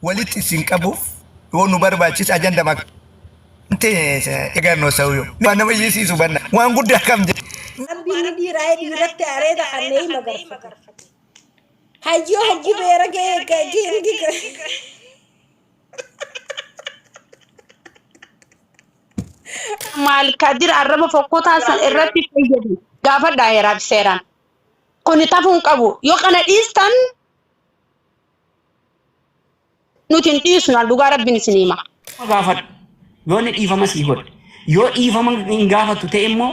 Walitti isin qabuuf yoo nu barbaachise ajandama egarnoo sawyo waan nama iyyisiisu banna waan guddaa kam jedhe. Rabbiin ni dhiiraa'ee dhiiratti areeda kannee hima garfate. Hayyoo hoggu beera ga'ee kingi. Maal Kadir arraba fokkotaa san irratti fayyadu gaafadhaa heeraaf seeraan. Kuni tafuu hin qabu. Yoo kana dhiistan nuti hin dhiisnu an dhugaa rabbiin isin hima. Gaafadhu. Yoo inni dhiifama sii godhe. Yoo dhiifama hin gaafattu ta'e immoo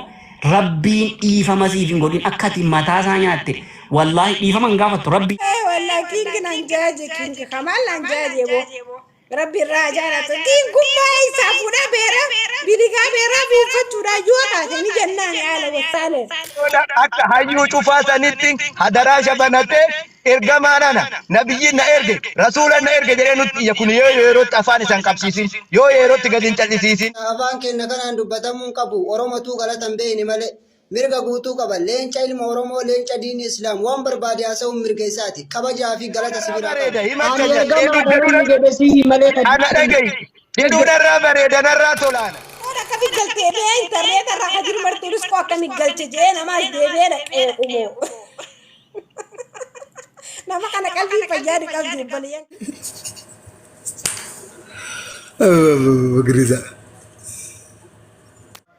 Rabbiin dhiifama siif hin godhin akka ati mataa isaa nyaatte. Wallaahi dhiifama hin gaafattu Rabbi. Eh, wallahi kingi nan jaaje kingi kamal nan jaaje bo. Rabbi irraa jaalatu. Kingummaa isaa fuudhaa beera biligaa beeraa fiinfachuudhaa yoo taate ni jennaan haala wassaaleen. Akka hayyuu cufaa sanitti hadaraasha banatee ergamaan ana nabiyyiin na erge rasuula na erge jedhee nutti iyya kun yoo yerootti afaan isan qabsiisin yoo yerootti gadi hin callisiisin. Afaan keenna kanaan dubbatamuu hin qabu. Oromotuu galata hin beeyne malee. Mirga guutuu qaba. Leenca ilma Oromoo, leenca diini Islaam. Waan barbaade haasa'uun mirga isaati. Kabajaa fi galata si biraa Bareeda qaba. himacha Ani jedha ergamaadha ibidda namni dura jedhe sii malee kan ana dhagayi jedhuu narraa bareeda narraa tolaana. Kun akkami galtee bee intarneeta irraa kadir martuu dhiskoo akkami galche jee namaas deebi'ee dhaqee qumoo. Nama kana qalbii fayyaa ni qabdu obboleeyyan. Girisa.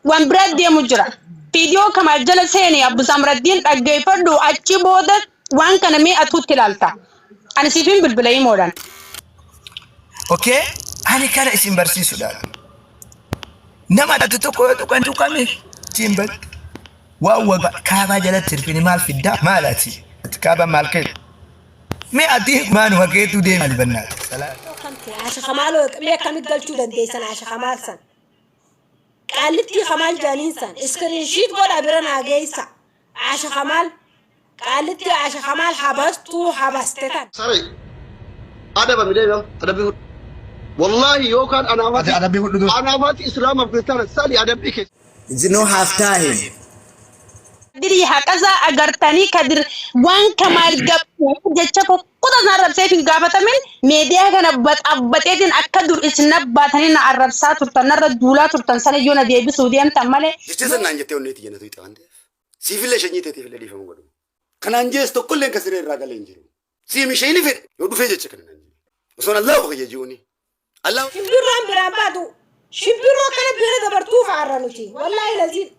Waan biraa deemu jira. Viidiyoo Kamaal jala seeni Abbu Samraddiin dhaggeeffadhu achi booda waan kana mee atuutti ilaalta. Ani siifin bilbila imoodhaan. Okay? Ani kana isin barsiisuudhaaf. Nama ati tokko yoo tuqan tuqame siin badde. Waan waggaa kaabaa jalatti hirfini maal fiddaa maal ati? Ati kaabaa maal kee? Mee ati maanuma keetuu deemi albannaa. Asha Kamaaloo mee akkamitti galchuu dandeessan Asha Kamaal san? Qaallittii Kamaal jaaniin san iskiriinshiit godha bira naa geessa. Asha Kamaal qaallittii Asha Kamaal habastuu habaste tan. Saree. Adabami deemi amma adabbii fudhu. Wallaahi yookaan Ati anaafati adabbii fudhu dur. anaafati islaamaaf kiristaana sali adabbii keessa. It's no half time. Kadirii haqasaa agartanii kadir waan kamaal gabbu jecha fokkuta isaan arrabseef hin gaafatamin meediyaa kana baxabbaxeetiin akka dur isin abbaatanii na arrabsaa turtan narra duulaa turtan sana iyyuu na deebisuu deemtan malee. Jecha san naan jettee onnee tiyya na tuyxe waan ta'eef. Siifillee shanyii teetiifillee dhiifama godhu. Kanaan jees tokkolleen kan siree irraa galee hin jiru. Siim ishee ni fedhe yoo dhufee jecha kana naan jedhe. Osoon Allahu kiyya ji'uuni. Allahu Shimbirroon biraan baatu shimbirroo akkana bira dabartuu fa'aarra nuti wallaahi laziin.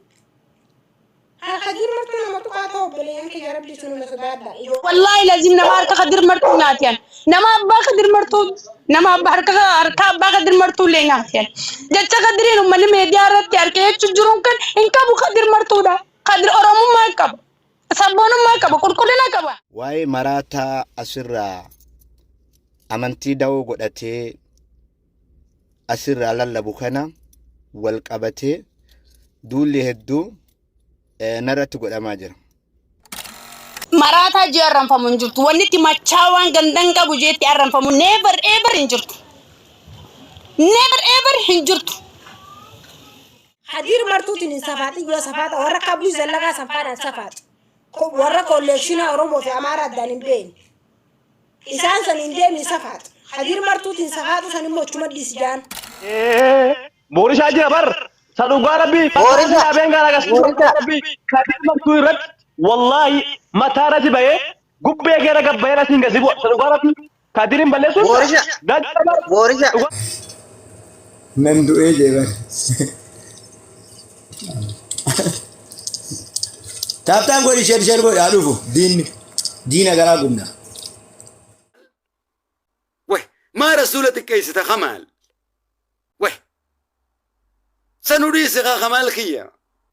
Kadir martuu nama tuqaa ta'u obboleeyyan kiyya rabbi sunuma sodaadha. Wallaahi lazim nama harka kadir martuu nyaatiyan. Nama abbaa kadir martuu nama abbaa harka harka abbaa kadir martuu illee nyaatiyan. Jecha kadiriin uummanni miidiyaa irratti harka jechuun jiruun kan hin qabu kadir martuudha. Kadir oromummaa qaba. Sabboonummaa qaba. Qulqullina qaba. Waa'ee maraataa asirraa amantii dawoo godhatee asirraa lallabu kana wal qabatee duulli hedduu narratti godhamaa jira. Maraataa jee arranfamu hin jirtu. Wanni itti machaawaan gandan qabu jeetti arranfamu never ever hin jirtu. Never ever hin jirtu. Hadiir martuutiin hin safaaxin yoo safaaxa warra kabluu zallaqaa sanfaadhaan safaaxu. Warra kolleekshinaa Oromoo fi Amaaraa addaan hin beekne. Isaan san hin deemin safaaxu. Hadiir martuutiin safaaxu san immoo achuma dhiisi jaan. Boorishaa jira bar. Sa dhugaa rabbii. Boorisa. Dhaabeen gaara agarsiisu Boorisa. rabbii. Kadir martuu irratti wallaahi mataa irratti bahee gubbee keera gabbayeen asiin gadi bu'a. Sa dhugaa rabbii. Kadirin balleessuun Boorisa. gajja bar. Boorisa. Nan du'ee jee bar. Taaptaan godhi sheer sheer godhi haa dhufu diinni diina garaa gubna. Weh maa rasuula xiqqeessita kamaal weh sanu dhiisi kaa kamaal kiyya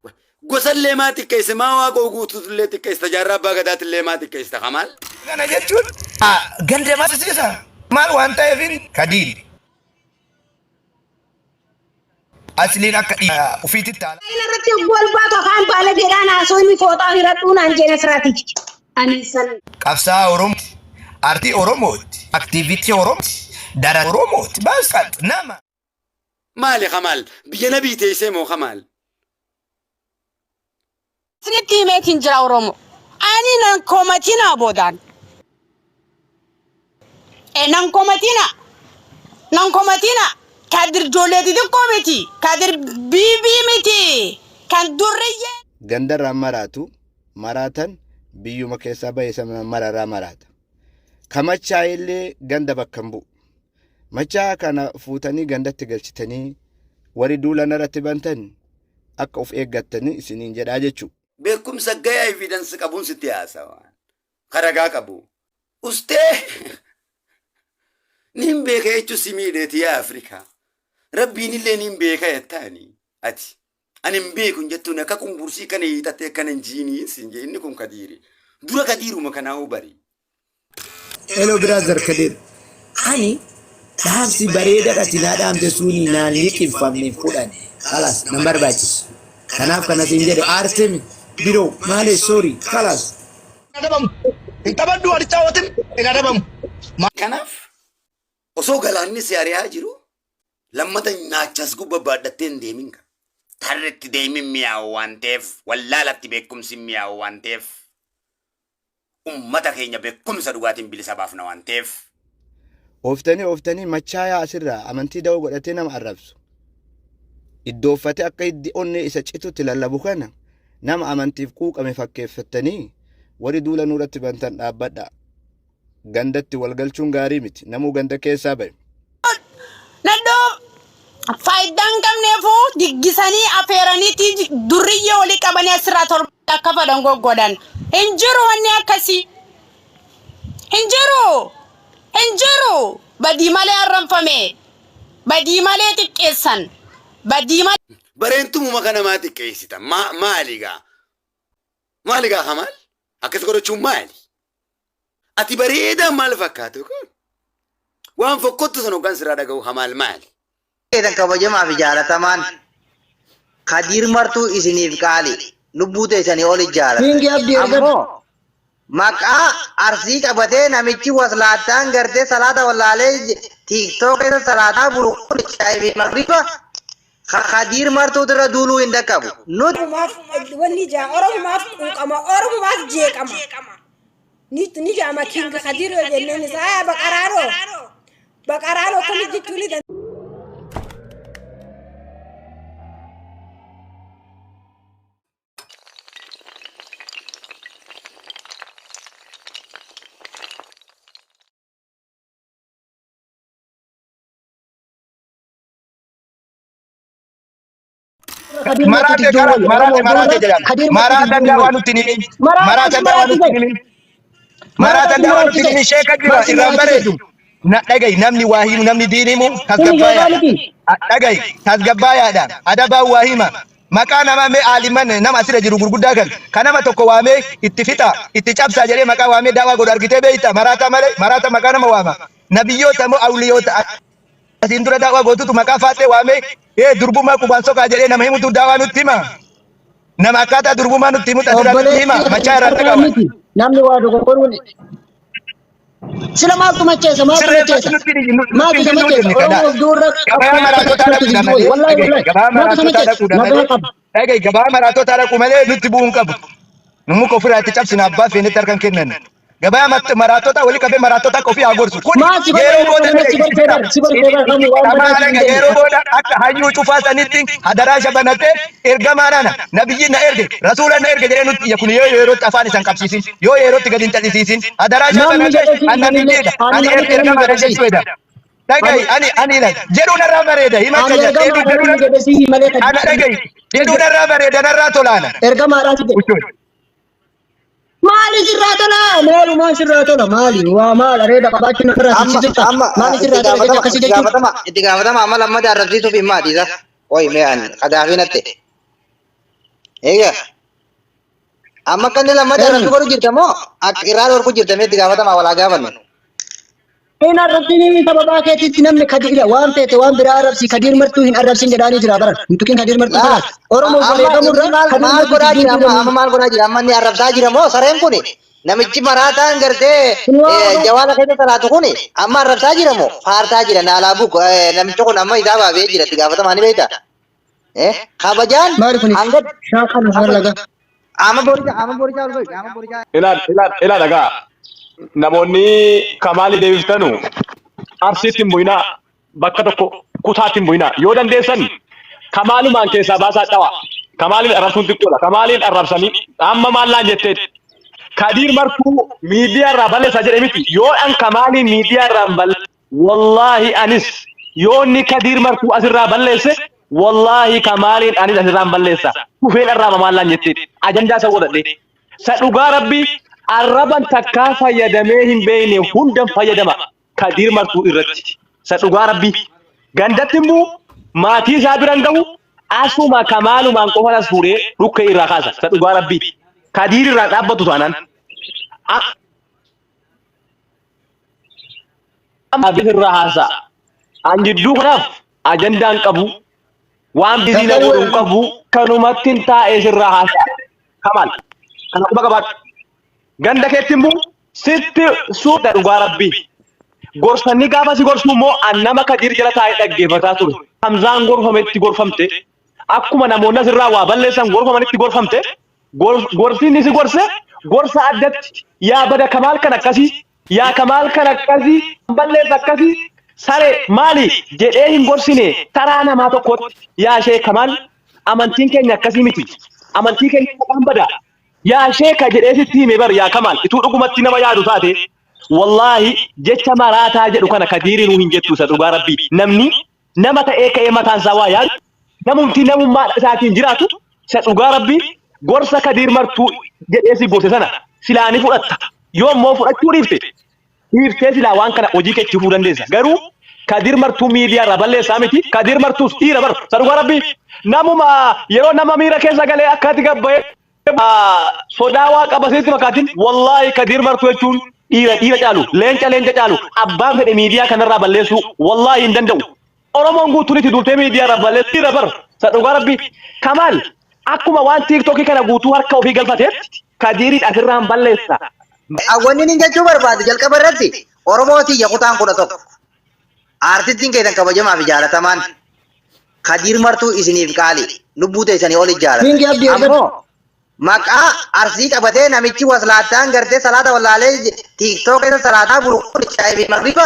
Weh, gosallee maa xiqqeesse maa waaqoo guutuutullee xiqqeessita jaarraa abbaa gadaatillee maa xiqqeessita kamaal. Kana jechuun ganda maasisiisa. Maal waan ta'eef kadiir. Asliin akka dhiira ufiititti haala. Ila irratti yogguu ol baatu afaan baalageedhaan haasofni fooxaa hiradhuu naan jee Nasraatichi. Ani san. Qabsaa'aa Oromooti. Artii Oromooti. Aktiivitii Oromooti. Dara Oromooti. Bas nama. Maali kamaal biyya nabii teessee moo kamaal. Isinitti himeetiin jira Oromo. Ani nan komatinaa boodaan. E nan komatinaa. Nan komatina. Kadir ijoollee xixiqqoo miti. Kadir biibii miti. Kan durriyyee. Gandarraa maraatu maraatan biyyuma keessaa bahe sana mararraa maraata. Ka machaa'ellee ganda bakka hin bu'u. Machaa kana fuutanii gandatti galchitanii warri duula narratti bantan akka of eeggattanii isiniin jedhaa jechuudha. Beekumsa gayaa evidence qabuun sitti haasawa. Ka ragaa qabu. Ustee nin beeka jechuun si miidheeti yaa Afrikaa. Rabbiin illee nin beeka jettaani ati. Ani hin beeku hin jettuun akka qumbursii kana hiixattee akkana hin jiinii siin jee inni kun kadiiri. Dura kadiiruma kanaa'uu bari. Hello brother Kadir. Ani dhaamsi bareedaadha ati naa dhaamte suni naan liqimfamne fudhane. Kalas nan barbaachisu. Kanaaf kana siin jedhe aartemi biroo maalee sorry kalas. Adabamu. Hin taphadhu ani caawatin hin adabamu. Kanaaf osoo galaanni si ari'aa jiru lammata nyaachas gubba baadhattee hin deemin ka. Tarretti deemin mi'aawu waan ta'eef wallaalatti beekumsi mi'aawu waan ta'eef ummata keenya beekumsa dhugaatiin bilisa baafna waan ta'eef. Ooftanii ooftanii machaayaa asirraa amantii da'oo godhatee nama arrabsu. Iddooffatee akka hiddi onnee isa citutti lallabu kana nama amantiif quuqame fakkeeffattanii warri duula nurratti bantan dhaabbadhaa. Gandatti wal galchuun gaarii miti. Namuu ganda keessaa bahe. Nadhoo faayidaa hin qabneefuu diggisanii afeeraniiti durriyyee walii qabanii asirraa torba akka fedhan goggodhan. Hin jiru wanni akkasii. Hin jiru. Hin jiru. Badii malee arranfame. Badii malee xiqqeessan. Badii malee. Bareentumuma kana maa xiqqeessita? Maali gaa? Maali gaa Kamaal? Akkas godhachuun maali? Ati bareedaa maal fakkaatu kun? Waan fokkottu sana hoggaan sirraa dhaga'u Kamaal maali? Keessan kabajamaa fi jaalatamaan Kadiir Martuu isiniif qaali. Lubbuu teessanii oli jaalatan. Kingi Abdi erga Ammoo maqaa Arsii qabatee namichi waslaattaan gartee salaata wallaalee TikTok keessa salaataa bulu kun ishaa'ii fi magriba Kadiir Martuutu irra duuluu hin dhaqqabu. Nuti Oromumaaf wanni jaa Oromumaaf quuqama Oromumaaf jeeqama. Ni ni jaama King Kadir yoo jenneen isaa baqaraanoo baqaraanoo akkamitti jechuu ni danda'a. Kadir Martuu Maraate jijjiiruu kara wayya. maraate Oromoo maraate duula jedhan. Kadir Martuu Maraatan jijjiiruu daawaa wayya. nutti hin himin. Maraata Maraatan si daawaa nutti maraachise. hin himin. Maraata Maraatan si daawaa nutti hin maraachise. himin. Sheeka jira Maal si irraan maraachise? bareedu. Na dhagayi namni waa himu namni diin himu Kuni sheekaa tasgabbaayaadha. miti. Dhagayi tasgabbaayaadha. Adabaan waa hima. Maqaa namaa mee aaliman nama asirra jiru gurguddaa kan kan nama tokko waamee itti fixa itti cabsaa jedhee maqaa waamee daawaa godhu argitee beekta maraata malee maraata maqaa nama waama. Nabiyyoota moo awliyoota asiin dura daawaa gootutu maqaa faaxee waamee ee durbummaa qubaan soqaa jedhee nama himutu daawaa nutti hima. Nama akkaataa durbummaa nutti himutu asirraa nutti Obboleessi hima. Machaa irraa irraa dhagawa. miti. Namni waa dogoggoruun sila maaltu macheessa maaltu Sirreeffatu macheessa nutti hin nutti maaltu hin isa kennuu macheessa jenne kadhaa. Oromoof duurra Gabaa maraatotaa martuu dhaquudha jijjiiruu malee wayya wallaahi dhagahi wallaahi gabaa maaltu isa maraatotaa macheessa dhaquudha nagaa malee qaba. dhagahi gabaa maraatotaa dhaquu malee nutti bu'uu hin qabu. Nu muka ofirraa itti cabsina abbaa feenetti harka hin kennan. Gabaa maraatota walii qabee maraatota akka ofii haa gorsu. Kun Maal si godhe yeroo inni booda akkana si dhagahi gorfee bar si gorfee bar kamuu waan Qamaa badaa si hin dhaga jenne. yeroo booda akka hayyuu cufaa sanitti hadaraa shabanatee ergamaan ana nabiyyi na erge rasuula na erge jedhee nutti iyya kun yoo yerootti afaan isan qabsiisin yoo yerootti gadi hin cal'isiisin hadaraa Namni shabanatee jedhe si an sanillee nabiyyiidha ani ani namni jedhe ergamaadha si. jechuu hedha. Dhagahi Ani ani ani ilaali jedhuu narraa bareeda hima ani akka jedhu ergamaadha jedhuu namni jedhe si malee kan ana dhagahi jedhuu narraa bareeda narraa tolaana. ergamaadha si jedhe. Uchuun. Maali sirraa tola? Maalumaan sirraa tola? Maali? Waa maal areeda qabaachuun namarraa Amma sitti amma Maali itti sirraa tola jecha gaafatama akkasii itti jechuun? gaafatama itti gaafatama amma lammata arrabsiisuuf hin maati isa. Qoy mee ani qadaafii natte. Eega amma akka inni lammata arrabsu Eenyu? godhu jirta moo akka irraa dhorku jirta mee itti gaafatama walaa gaafannu. Hin arrabsini sababaa keetitti namni kadiira waan feete waan biraa arrabsi Kadiir Martuu hin arrabsin jedhaanii jira baran. Hin tuqin Kadiir Martuu Laa kalaas. Oromoof amma inni wareegamurra maal Kadiir maal Martuu godhaa jira jijjiiruu amma amma danda'u. maal godhaa jira amma inni arrabsaa jira moo sareen kuni namichi maraataan gartee Kun waa Oromoo jawaala keessa salaatu kuni amma arrabsaa jira moo faarsaa jira naalaa buk namichi kun amma isaa baabee jira itti gaafatamaa ni beekta. Kabajaan maali kuni hanga shaaqan laga. amma boricha amma boricha ol bahi amma boricha Ilaa ilaa ilaa dhagaa. Namoonni Kamaali deebiftanu Arsiitti hin bu'inaa. Bakka tokko kutaatti hin bu'inaa. Yoo dandeessan Kamaalumaan keessaa baasaa dhawa. Kamaaliin arrabsuun xiqqoodha. Kamaaliin arrabsanii amma maal naan jettee Kadiir Martuu miidiyaa irraa balleessaa jedhe miti. Yoo an Kamaaliin miidiyaa irraa hin balleesse wallaahi anis yoo inni Kadiir Martuu asirraa balleesse wallaahi Kamaaliin anis asirraa hin balleessa. Dhufeen arraaba maal naan jettee ajandaa isa godhadhe. Sa dhugaa rabbii arraban takkaa fayyadamee hin beekne hundan fayyadama. Kadiir Martuu irratti. Sa dhugaa rabbii. Gandatti immoo maatii isaa biran gahu asuma Kamaalumaan qofan as fuudhee dhukkee irraa kaasa. Sa dhugaa rabbii. Kadiir irraa dhaabbatu taanaan. Amma irraa haasa'a. An jidduu kanaaf ajandaan qabu waan bizii na godhu hin qabu kanumatti hin taa'ee sirraa haasa'a. Kamaal kana quba qabaadhu. Ganda keetti immoo sitti suudha dhugaa rabbii. Gorsanni gaafa si gorsu immoo an nama Kadiir jala taa'ee dhaggeeffataa ture. Hamzaan gorfametti gorfamte. Akkuma namoonni asirraa waa balleessan gorfamanitti gorfamte. Gorsi inni si gorse gorsa addatti yaa bada Kamaal kan akkasii yaa Kamaal kan akkasii balleessa akkasii saree maali jedhee hin gorsine taraa namaa tokkotti yaa ishee Kamaal amantiin keenya akkasii miti amantii keenya maqaan bada Yaa sheeka jedhee sitti hime bar yaa Kamaal ituu dhugumatti nama yaadu taate wallaahi jecha maraataa jedhu kana kadiirinuu hin jettu isa dhugaa rabbii namni nama ta'ee ka'ee mataan isaa waa yaadu namumti namummaa isaatiin jiraatu isa dhugaa rabbii gorsa kadiir martuu jedhee si gorse sana silaa ni fudhatta yoo immoo fudhachuu dhiifte dhiiftee silaa waan kana hojii kee itti fufuu dandeessa. Garuu Kadir Martuu miidiyaa irraa balleessaa miti. Kadir Martuus dhiira bar. Sa dhugaa rabbii. Namuma yeroo nama miira keessa galee akkati gabbayee sodaa waa qaba sitti fakkaatin wallaahi Kadir Martuu jechuun dhiira dhiira caalu leenca leenca caalu abbaan fedhe miidiyaa kanarraa balleessuu wallaahi hin danda'u. Oromoon guutuun itti duultee miidiyaa irraa balleessu dhiira bar. Sa dhugaa rabbii. Kamaal akkuma waan tiiktookii kana guutuu harka ofii galfateetti Kadiiriin asirraan balleessa. Wanni inni jechuu barbaadu jalqaba irratti Oromoo tiyya kutaan 11. Aartistiin keessan kabajamaa fi jaalatamaan Kadiir Martuu isiniif qaali. Lubbuu teessanii oli jaalata. Kingi Abdii eeggatu. Ammoo maqaa Arsii qabatee namichi waslaattaan gartee salaata wallaalee tiiktook keessa salaataa bulu kun shaayii fi magriba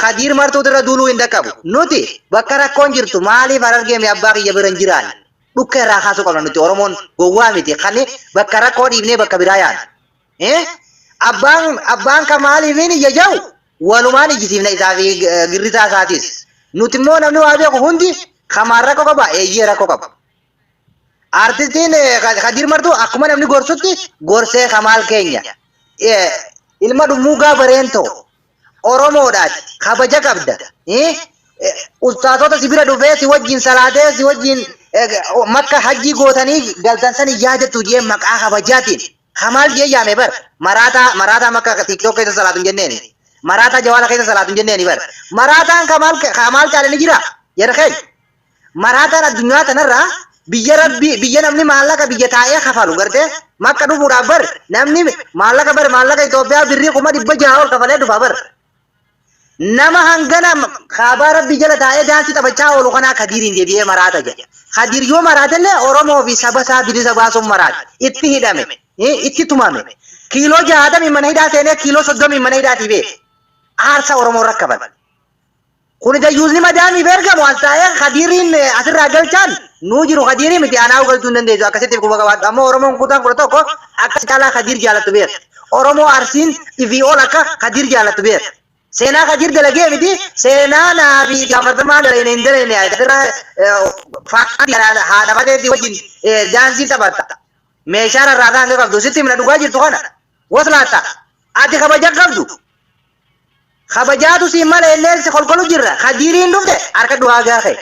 Kadiir Martuutu irra duuluu hin dhaqqabu. Nuti bakka rakkoon jirtu maaliif Harargee mi abbaa kiyya bira hin jiraanne? Dhukkee irraa kaasuu qabna nuti Oromoon gowwaa miti kan bakka rakkoo dhiifnee bakka biraa yaana. Eh? Abbaan abbaan Kamaaliif iyya jau walumaan iyyisiifna isaa fi girrisaa isaatis. Nuti immoo namni waa beeku hundi Kamaal rakkoo qaba eeyyee rakkoo qaba. Artistiin Kadiir Martuu akkuma namni gorsutti gorsee Kamaal keenya. Ilma dhummuugaa bareentoo Oromoodhaati kabaja qabda. Ustaatota si bira dhufee si wajjin salaatee si wajjin makka hajjii gootanii galtan san hin yaadattu jee maqaa kabajaatiin. Kamaal jee yaame bar maraataa maraataa makka tiktok keessa salaatu hin jenneeni. Maraataa jawaala keessa salaatu hin jenneeni bar. Maraataan kamaal kamaal caale ni jira. Jara keenya. Maraataan addunyaa tanarraa biyya rabbii biyya namni maallaqa biyya taa'ee kafalu gartee makka dhufuudhaaf bar namni maallaqa bar maallaqa Itoophiyaa birrii 600,000 ol kafalee dhufa bar. Nama hangana kaabaa rabbii jala taa'ee daansii taphachaa oolu kanaa Kadiiriin deebi'ee maraata jedha. Kadiir yoo maraatellee Oromoo fi saba isaa bilisa baasuun maraate. Itti hidhame. Itti tumame. Kiiloo 60 mana hidhaa seenee kiiloo 30 mana hidhaatii ba'e. Aarsaa Oromoo irra kafale. Kuni dayyuusni madaamiif ergamu as taa'ee Kadiiriin asirraa galchaan nuu jiru Kadiirii miti anaa'uu galchuu hin dandeessu akkasitti quba qabaadhu ammoo Oromoon kutaan 11 akka caalaa Kadiir jaalattu beeka Oromoo Arsiin ifii ol akka Kadiir jaalattu beeka seenaa Kadiir dalagee miti seenaa naa fi gaafatamaa dalayne hin dalayne asirraa faana haadha fateetti wajjin daansii taphatta meeshaa rarraasaa hanga qabdu sitti himna dhugaa jirtu kana waslaatta ati kabaja qabdu Kabajaatu siin mala jennee si kolkolu jirra. Kadiiriin dhufte harka du'aa gaafe.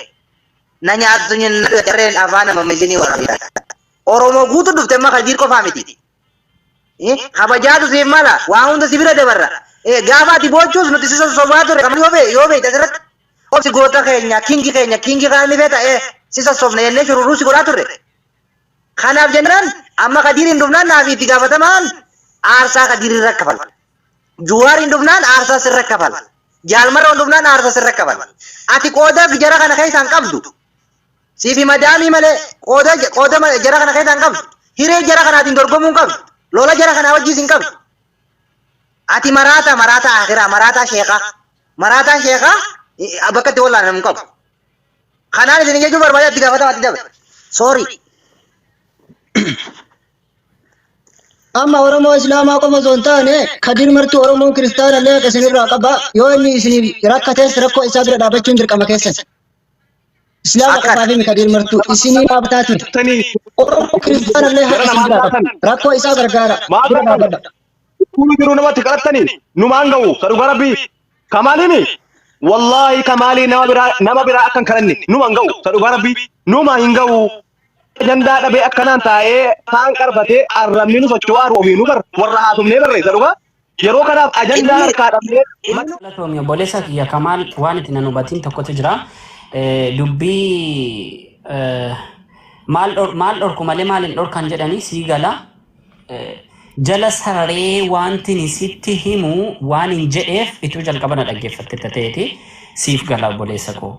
Na nyaattu nyarreen afaan nama isinii waraabita. Oromoo guutu dhufte amma Kadiir qofaa miti. Kabajaatu siin mala waa hunda si bira dabarra. Gaafa ati boochuus nuti si sossobaa turre kam yoo bee yoo beekte asirratti. Obsi goota keenya kingi keenya kingi kana ni feeta si sossobna jennee shururuu si godhaa turre. Kanaaf jennaan amma Kadiiriin dhufnaan naafi itti gaafatamaan aarsaa Kadiir irra kafala. Juwaariin dhufnaan aarsaa sirra kafala. Jaal Marroon dhufnaan aarsaa sirra kafala. Ati qooda jara kana keessaa hin qabdu. Siifi madaamii malee qooda qooda jara kana keessaa hin qabdu. Hiree jara kanaatiin dorgomuu hin qabdu. Lola jara kanaa wajjiis hin qabdu. Ati maraataa maraataa akiraa maraataa sheekaa. Maraataan sheekaa Bakka itti wallaanamu hin qabu. Kanaan isin jechuu barbaade itti gaafatamaatti dabre. Sorry. Amma Oromoo Islaamaa qofa osoo hin taane Kadir Martuu Oromoon Kiristaana illee haqa isinirraa qaba. Yoo inni isiniif rakkates rakkoo isaa bira dhaabachuun dirqama keessan. Islaama Akka qofaaf himi Kadir Martuu isinii dhaabbataa ture. Oromoo Kiristaana illee haqa Gara isin namaa biraa qaba. taatan Rakkoo isaa gargaara maal bira taatan dhaabadha. Kun jiruu namatti kadhattanii numaan ga'u ka dhugaa rabbii kamaaliini wallaahi kamaalii nama biraa nama biraa akka hin kadhanne numaan ga'u ka dhugaa rabbii numa hin ga'u ajandaa dhabee akkanaan taa'ee kaan qarfatee arrabni nu socho'aa roobii nu bar warra haasofnee barre isa dhugaa yeroo kanaaf ajandaa Inni harkaa dhabnee Galatoomi obboleessa kiyya Kamaal waan itti nan hubatiin tokkotu jira. Dubbii maal maal dhorku malee maal hin dhorkan jedhanii sii gala. Jala sararee wanti ni sitti himu waan hin jedheef ituu jalqaba na dhaggeeffatte ta'eeti siif gala obboleessa koo.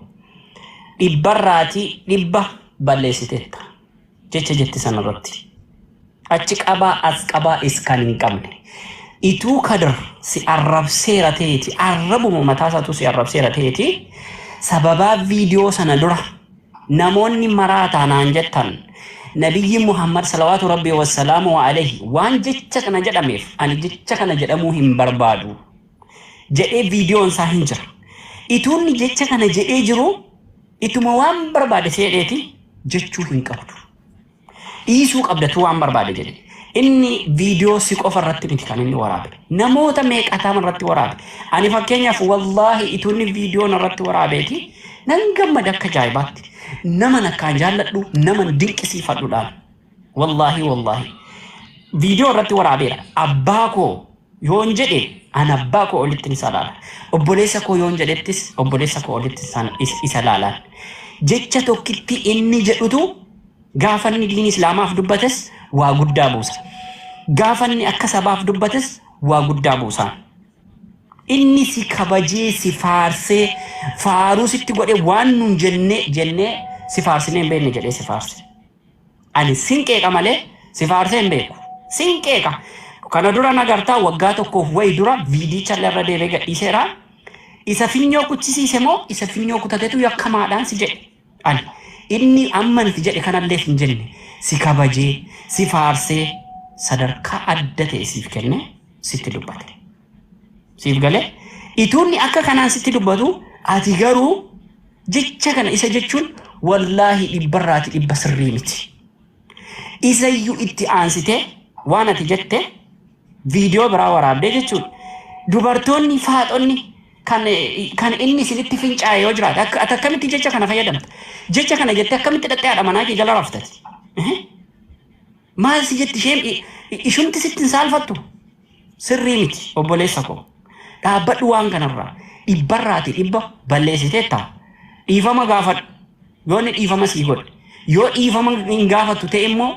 Dhibbarraatii dhibba balleessiteetta jecha jetti sanarratti. Achi qabaa as qabaa is kan hin qabne. Ituu Kadir si arrabseera ta'eeti arrabuma mataa isaatu si arrabseera ta'eeti sababaa viidiyoo sana dura namoonni maraataa naan jettan nabiyyi Muhammad salawaatu rabbii wassalaamu alayhi waan jecha kana jedhameef ani jecha kana jedhamuu hin barbaadu jedhee viidiyoon isaa hin jira. Ituunni jecha kana jedhee jiru ituma waan barbaade seedheeti jechuu hin qabdu. Dhiisuu qabdatu waan barbaade jedhe. Inni viidiyoo si qofa irratti miti kan inni waraabe. Namoota meeqataama irratti waraabe. Ani fakkeenyaaf wallaahi ituunni viidiyoon irratti waraabeeti nan gammada akka ajaa'ibaatti. Naman akkaan jaalladhu naman dinqisiifadhuudhaan. Wallaahi wallaahi. Viidiyoo irratti waraabeera. Abbaa koo yoon jedhe an abbaa koo olitti isa laala. Obboleessa koo yoon jedhettis obboleessa koo olitti isa laalaan. Jecha tokkitti inni jedhutu gaafa inni diin islaamaaf dubbates waa guddaa buusa. Gaafa inni akka sabaaf dubbates waa guddaa buusa. Inni si kabajee si faarsee faaruu sitti godhe waan nun jennee jennee si faarsinee hin beekne jedhee si faarse. Ani sin qeeqa malee si faarsee hin beeku. Sin qeeqa. Kana dura nagartaa waggaa tokkoof wayi dura viidicha irra deebee gadhiiseera. Isa finyoo kuchisiise moo isa finyoo kutatetu yakkamaadhaan si jedhe. Ani inni amman si jedhe kanallee hin jenne si kabajee si faarsee sadarkaa adda ta'e siif kenne sitti dubbate. Siif galee ituunni akka kanaan sitti dubbatu ati garuu jecha kana isa jechuun wallaahi dhibbarraati dhibba sirrii miti. Isayyuu itti aansitee waan ati jette viidiyoo biraa waraabdee jechuudha. Dubartoonni faaxonni kan kan inni isinitti fincaa'e yoo jiraate akka ati akkamitti jecha kana fayyadamta? Jecha kana jettee akkamitti dhattee haadha manaa kee jala raftati? Maal si jetti isheen ishumti sitti hin saalfattu? Sirrii miti obboleessa koo. Dhaabbadhu waan kanarraa dhibbarraati dhibba balleessiteetta. Dhiifama gaafadhu. Yoo inni dhiifama sii godhe. Yoo dhiifama hin gaafattu ta'e immoo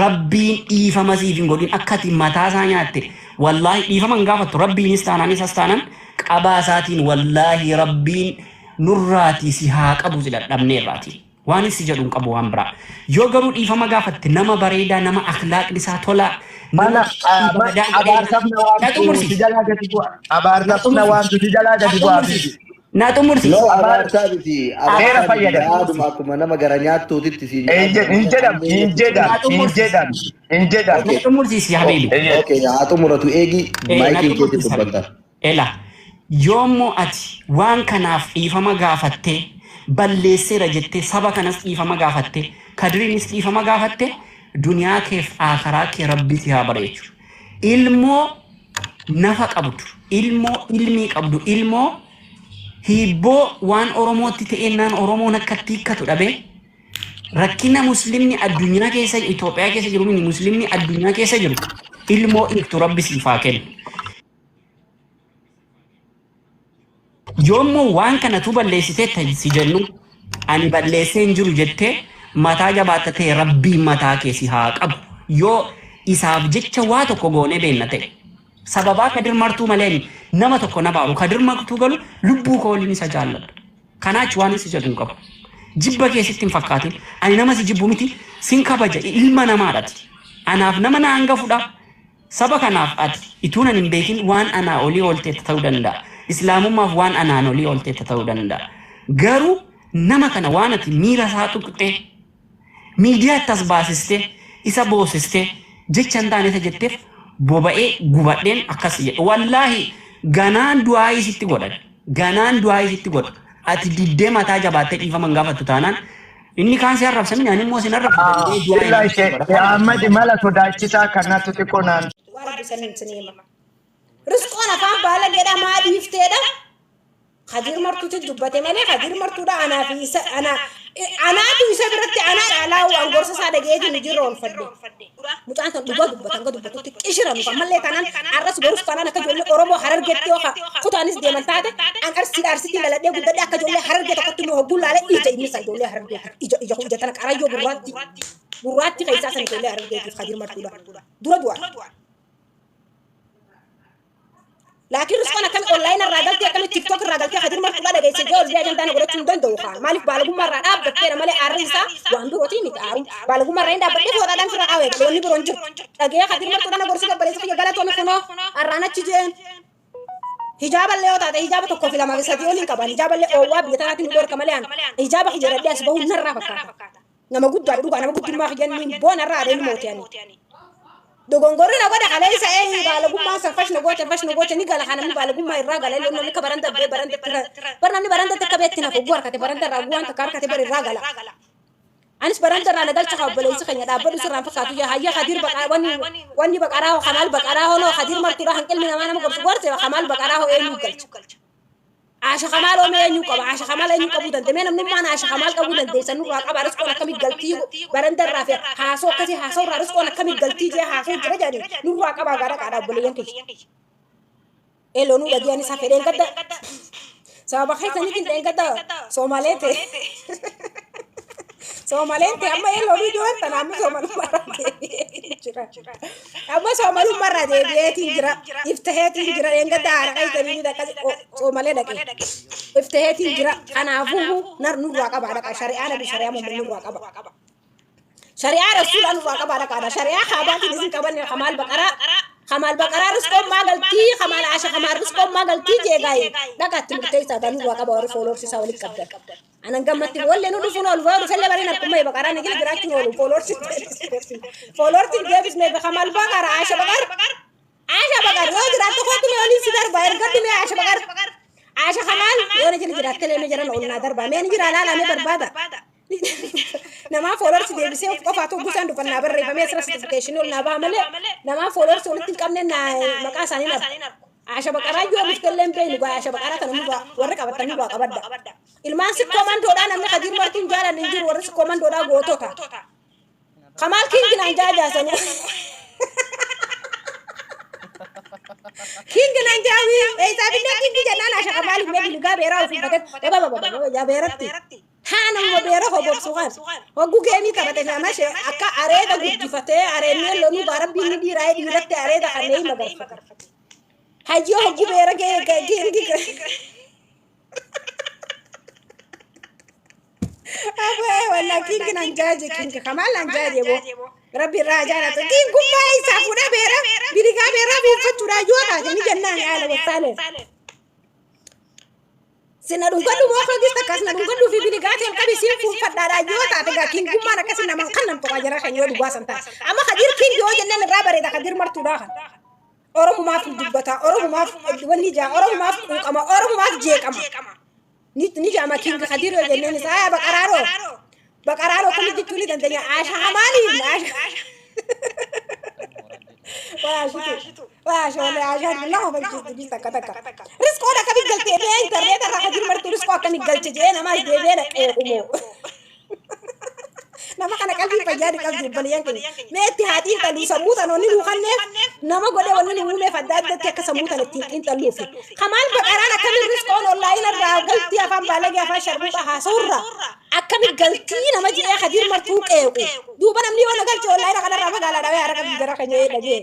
rabbiin dhiifama siif hin godhin akka ati mataa isaa nyaatte wallaahi dhiifama hin gaafattu rabbiinis taanaan isas taanaan qabaa isaatiin wallaahi rabbiin nurraatii si haa qabu si dadhabneerraatii. Waan si jedhu hin qabu waan biraa. Yoo garuu dhiifama gaafatte nama bareedaa nama akhlaaqni isaa tolaa nama Mana ibaadaa godhee abaarsaaf na na waamtu si xumursiisi. jalaa gadi bu'a. Na Abaarsaaf na xumursiisi. waamtu si jalaa Na gadi bu'aa xumursiisi. fiigi. Na xumursiisi. No, Abaar abaarsaa miti. seera Abaarsaa miti. fayyadami. Yaaduma akkuma nama gara nyaattuutitti siin Hin yaaduma jedh- hin malee jedham hin hammeenya jedham Na hin xumursiisi. jedham hin jedham. Na Okay. xumursiisi habiibi. Eeyyee. Okay, haa xumuratu eegi Na maayikiin keetti xumursiisi habiibi. dubbata. Ela yoommoo ati waan kanaaf dhiifama gaafattee balleesseera jettee saba kanas dhiifama gaafattee kadiriinis dhiifama gaafattee duniyaa keef aakaraa kee rabbiiti haa bareechu. Ilmoo nafa qabdu, ilmoo ilmii qabdu, ilmoo hiibboo waan Oromootti ta'ennaan Oromoon akka itti hiikkatu dhabee rakkina muslimni addunyaa keessa Itoophiyaa keessa jiru mini muslimni addunyaa keessa jiru ilmoo hiiktu rabbi siif haa kennu. Yoommoo waan kanatu balleessitee si jennu ani balleessee hin jiru jettee mataa jabaatta ta'e rabbiin mataa kee si haa qabu. Yoo isaaf jecha waa tokko goonee beenna ta'e sababaa Kadir Martuu malee nama tokko na baaru Kadir Martuu galu lubbuu koo waliin isa jaalladha. Kanaachi waan si jedhu hin qabu. Jibba kee sitti hin fakkaatin. Ani nama si jibbu miti sin kabaja ilma namaadhati. Anaaf nama na hangafudha. Saba kanaaf ati ituun ani hin beekin waan anaa olii ooltee ta'uu danda'a. Islaamummaaf waan anaan olii oolteetta ta'uu danda'a. Garuu nama kana waan ati miira isaa tuqxee miidiyaatti as baasistee isa boosistee jecha hin taane isa jetteef boba'ee gubadheen akkas jedhe. Wallaahi ganaan du'aayii sitti godhan. Ganaan du'aayii sitti godha. Ati diddee mataa jabaattee dhiifama hin gaafattu taanaan inni kaan si arrabsa mini ani immoo sin arrabsu danda'ee du'aayii Silla namatti ishee godha. Ahmad mala sodaachisaa kanatu xiqqoo naan Waan Rabbi saniin isin hima. Risqoon afaan baalageedha maa dhiifteedha. Kadir martuutti dubbate malee Kadir martuudha anaa fi isa ana anaatu isa biratti anaa dhaalaa waan gorsa isaa dhaga'eetiin hojiirra oolfadhe. Mucaan kan dhugaa dubbata hanga dubbatutti qishira nuuf ammallee taanaan arras borus taanaan akka ijoollee Oromoo Harargeetti yoo kutaanis deeman taate an Arsiidha Arsiitti dhaladhee guddadhee akka ijoollee Harargee tokkotti nu hogguu laalee ija inni isaa ijoollee Harargeeti ija ija ija tana qarayyoo gurraatti gurraatti keessaa san ijoollee Harargeetiif Kadir martuudha dura du'an. Laakiin risqoon akkami online irraa galtee akkami TikTok irraa galtee Kadir martuudha dhageesse jee ol biyya ajandaa na godhachuu hin danda'u kaa. Maaliif baalagummaa irraa dhaabbatteera malee aarri isaa waan birootii miti aaruun. Baalagummaa irraa hin dhaabbadhee fooxaadhaan firra qaawee gale wanni biroo hin jiru. Dhagee Kadir martuudha na gorsii obboleessa kiyya galatoomi kunoo arraan achi jeen. Hijaaba illee yoo taate hijaaba tokkoo fi lamaa fi sadii oliin qaban hijaaba illee oowwaa biyya tanaatiin nu dhorka malee an hijaaba kiyya hidhadhee as bahuun narraa fakkaata. Nama guddaadha dhugaa nama guddummaa kiyya inni boona irraa adeemu mooti ani. Dogongorri na godhe kaleessa eenyu baalagummaan san fash na goote fash na goote ni gala kan namni baalagummaa irraa gala illee namni akka baranda bee baranda bar namni baranda akka beetti naaf hogguu harkate baranda irraa guwaan takka harkate bar irraa gala. Anis baranda irraa na galcha kaa obboleessi keenya dhaabbadhu sirraan fakkaatu yaa hayya Kadir baqaa wanni wanni baqaraa hoo kamaal baqaraa hoo noo Kadir martuudha hanqilmi namaa nama gorsu gorse kamaal baqaraa hoo eenyu galcha. Aasha Kamaal hoo mee eenyu qaba? Aasha Kamaal eenyu qabuu danda'e? Mee namnummaan Aasha Kamaal qabuu dandeessan nurraa qaba. Risqoon akkamii galtii baranda irraa fi haasoo akkasii haasoo irraa risqoon akkamii galtii jee haasoo jira jedhanii nurraa qabaa gaara qaadhaa obboleeyyan kiyya. Eeloo nuu dhagiyaan isaa fedheen gadda sababa keessaniitiin dheen gadda Soomalee ta'e. Soomaleen ta'e amma eeloo viidiyoo tana amma Soomalummaa irraa deebi'eetiin jira. Amma Soomalummaa irraa deebi'eetiin jira. Iftaheetiin jira. Dheen gadda haara keessaniitiin akkas Soomalee dhaqe. Iftaheetiin jira. Kanaafuu nar nurraa qabaa dhaqa. Shari'aa nabi shari'aa muummin nurraa qaba. Shari'aa rasuulaa nurraa qabaa dhaqaadha. Shari'aa kaabaatiin isin qabanne kamaal baqaraa. Kamaal baqaraa risqoon maa galtii kamaal asha kamaal risqoon maa galtii jeegaaye dhaqaatti murteessaa taa nurraa qaba warri fooloorsi isaa walitti qabdan. Anan gammatti wallee nu dhufuun oolu yoo dhufellee bariin harkummaa baqaraa ni jira jiraachuun oolu fooloorsi fooloorsi deebisnee kamaal baqaraa asha baqar asha baqar yoo jiraatte kootu mee oliin si darba ergadhu mee asha baqar asha kamaal yoo na jira jiraatte lee mee jiran ol naa darba mee ni jira laala mee barbaada. Namaa fooloorsi deebisee of qofaatu gusaan dhufannaa barreeffamee asirra certification ol naa baha malee namaa fooloorsi walitti hin qabne naa maqaa isaanii argu. Asha baqaraa yoo dhuftellee hin beeknu gaa asha baqaraa kana nurraa warri qabattan nurraa qabadda. Ilmaan sikkoo mandoodhaa namni Kadir Martuun jaalan hin jiru warri sikkoo mandoodhaa gootota. Kamaal King naan jaajaasanii. King naan jaawii eessaa binnee King jennaan asha Kamaal himee biligaa beeraa ofii fatee baba yaa beeratti. Haa nama beera hobobsu kan. Hogguu geemii taphate nama ishee akka areeda guddifatee areennee loonuu baarabbiin ni dhiiraa dhiiratti areeda kanneen magarfate. Hayyoo hogguu beera kingi. Abee walla kingi nan jaaje kingi kamaal nan jaaje boo. Rabbi irraa jaalatu. Kingummaa isaa fuudhee beera biligaa beeraa biinfachuudhaa yoo taate ni jennaan haala wassaaleen. Sina dhungadhu moo fagis takka sina dhungadhu fi biligaa ta'e qabi siin fuunfadhaadhaa yoo taate gaa kingummaan akkasii namaan kan nam tuqaa jira kan yoo dhugaa san taate. Amma Kadir king yoo jennaan irraa bareeda Kadir martuudhaa kan. Oromumaaf dubbata, Oromumaaf wanni jaa, Oromumaaf quuqama, Oromumaaf jeeqama. Ni jaama king Kadir yoo jenneen isaa yaa baqaraaroo. Baqaraaroo akkamitti jechuu ni dandeenya. Aasha hamaali. Aasha. Waashitu. Waasha wallee aashaan nama balchiisti bis takka takka. Risqoon akkamitti galtee bee intarneeta irraa Kadir martuu risqoo akkamitti galche jee namaas deebi'ee dhaqee qumoo. Nama kana qalbii fayyaa ni qabdu obboleeyyan keenya. Mee itti haa xiinxallu sammuu tana wanni nuu kanneef nama godhee wanni nu uumeef adda addatti akka sammuu tana ittiin xiinxalluufi. Kamaal baqaraan akkamiin risqoon onlaayina irraa galtii afaan baalagee afaan sharmuuxa haasa'urraa akkamiin galtii nama jedhee Kadir martuu qeequ. Duuba namni yoo na galche onlaayina kanarraa magaalaa dhabee harka jara keenya dhagee.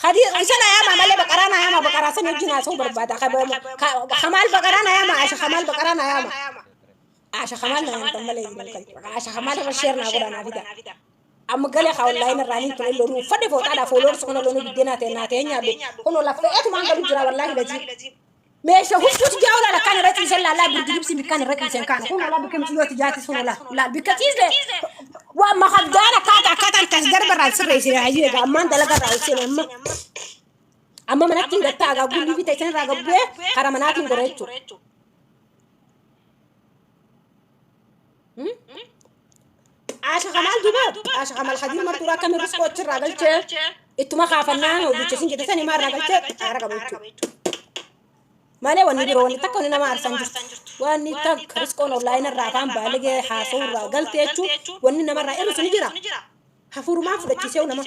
Kadir isa na yaama malee baqaraa na yaama baqaraa san wajjin haasa'uu barbaada. Kamaal baqaraa na yaama Aasha Kamaal baqaraa na yaama. Aasha Kamaal na yaamtan malee hin galchu. Aasha Kamaal irra sheer naa godhaa naa fida. Amma galee haa onlaayina irraa niin tole loonuu uffadhe fooxaadhaa fooloorsi kuna loonuu biddeenaa ta'e naa ta'e nyaadhu. Kunoo laffeetumaan galu jira wallaahi lajii. Meeshaa huccuu tiyyaa olaala akkaan irra ciisen laalaa birdi libsii bikkaan irra ciisen kaana kun olaa bikka mucayyoo tiyyaati sun olaa laal bikka ciise waa makaddaan akkaata akkaataan kas darba irraa sirreessine hayyee egaa ammaan dalaga irraa ibsine amma amma manatti hin gattaa egaa gulli bita isin irraa gabbu'ee kara manaatiin godha jechuudha. Asha Kamal duba Asha Kamal Khadiir martuudha akkami riskoo achirraa galchee ittuma kaafannaan hojjecha isin jette sanii maarraa galchee aara qaba jechuudha. Malee wanni biroo wanni takka wanni nama aarsan jirtu. Wanni takka riskoon onlaayinii irraa afaan baaligee haasa'uu irraa galte jechuun wanni namarraa irrisu ni jira. Hafuurumaan fudhachiisee nama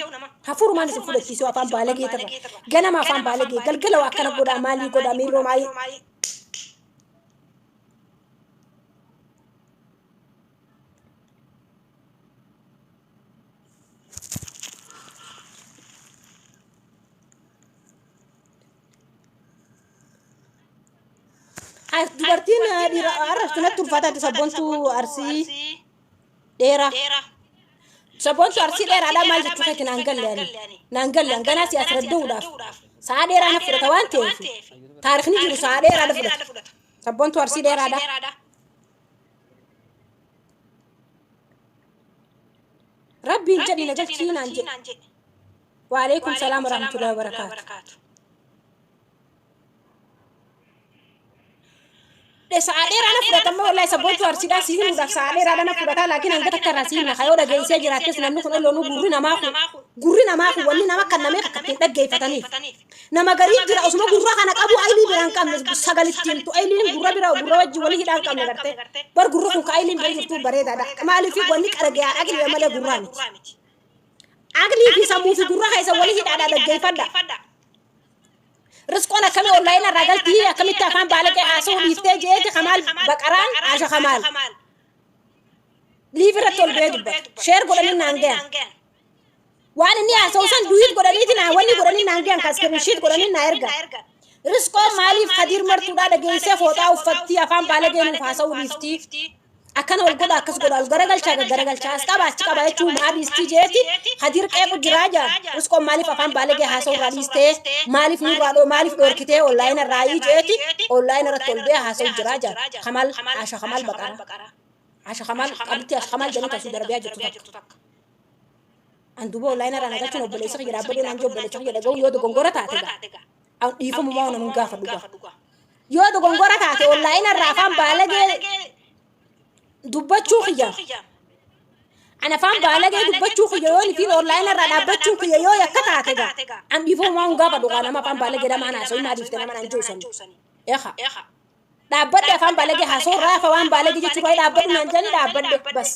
hafuurumaan isin fudhachiisee afaan baalagee irra ganama afaan baalagee galgala waa akkana godhaa maalii godhaa miirroo maalii. Dubartiin dhiira arrabsu natti ulfaataatti sabboontuu Arsii dheeraa. Sabboontuu Arsii dheeraadhaa maal jechuu keeti naan galle ani. Naan galle ani ganaa si as radda'uudhaaf. Sa'a dheeraa na fudhata waan ta'eef taarikni jiru sa'a dheeraa na fudhata. Sabboontuu Arsii dheeraadhaa. Rabbiin jedhi na galchii naan jedhe. Waalaikum salaam warahmatullahi wabarakaatu. Sa'a dheeraa na fudhata amma wallahi sabboontuu Arsiidhaa si himuudhaaf sa'a dheeraa na fudhata laakiin hanga takka irraa si hima kayoo dhageessee jiraattes namni kun olloonuu gurri namaa kun gurri namaa kun wanni nama kan namee akka ittiin dhaggeeffataniif. Nama garii jira osuma gurra kana qabu aylii biraan qabne sagalitti himtu ayliin gurra bira gurra wajji walii hidhaan qabne garte bar gurra kun ka ayliin bira jirtu bareedaadha maaliif wanni qaragee aqli malee gurraa miti. Aqlii fi sammuu fi gurra keessa walii hidhaadha dhaggeeffadha. Riskoon akkamii onlaayinii irraa galtii akkamitti afaan baalaqee haasa'uu dhiiftee jeeti Kamaal Baqaraan Asha Kamaal. Liif irratti ol ba'ee dubbata. Sheer godhanii naan gayan. Waan inni haasa'u san duwit godhaniiti naa wanni godhanii naan gayan ka iskiriinshiit godhanii naa ergan. Riskoon maaliif Kadiir Martuudhaa dhageessee fooxaa uffattii afaan baalagee nuuf haasa'uu dhiiftii. Akkana ol godha akkas godha ol garagalchaa gaggaragalchaa as qaba achi qaba jechuun maa dhiistii jeeti Kadiir qeequ jiraa jaa Riskoon maaliif afaan baalagee haasa'uu irraa dhiistee maaliif nurraa dhoo maaliif dhoorkitee onlaayina irraa jeeti onlaayina irratti ol ba'ee haasa'u jiraa jaa Kamal Asha Kamal Baqaraa Asha Kamal qabitti Asha Kamal jedhanii tasuu darbiyaa jirtu takka. An duuba onlaayina irraa nagalchuun obboleessa kiyya dhaabbadhee naan jee obboleessa kiyya dhaga'u yoo dogongora taate gaa. An dhiifamumaa nama gaafa dhugaa. Yoo dogongora taate onlaayina irraa afaan baalagee dubbachuu kiyya. An afaan baalagee dubbachuu kiyya yoo nifiin onlaayina irraa dhaabbachuu kiyya yoo yakka taate gaa. An dhiifamumaa hin gaafa dhugaa nama afaan baalagee nama haasa'u maa dhiifte nama naan jiru sani. Eeha. Dhaabbadhe afaan baalagee haasa'u raafa waan baalagee jechuu irraa dhaabbadhu naan jedhani dhaabbadhe bas.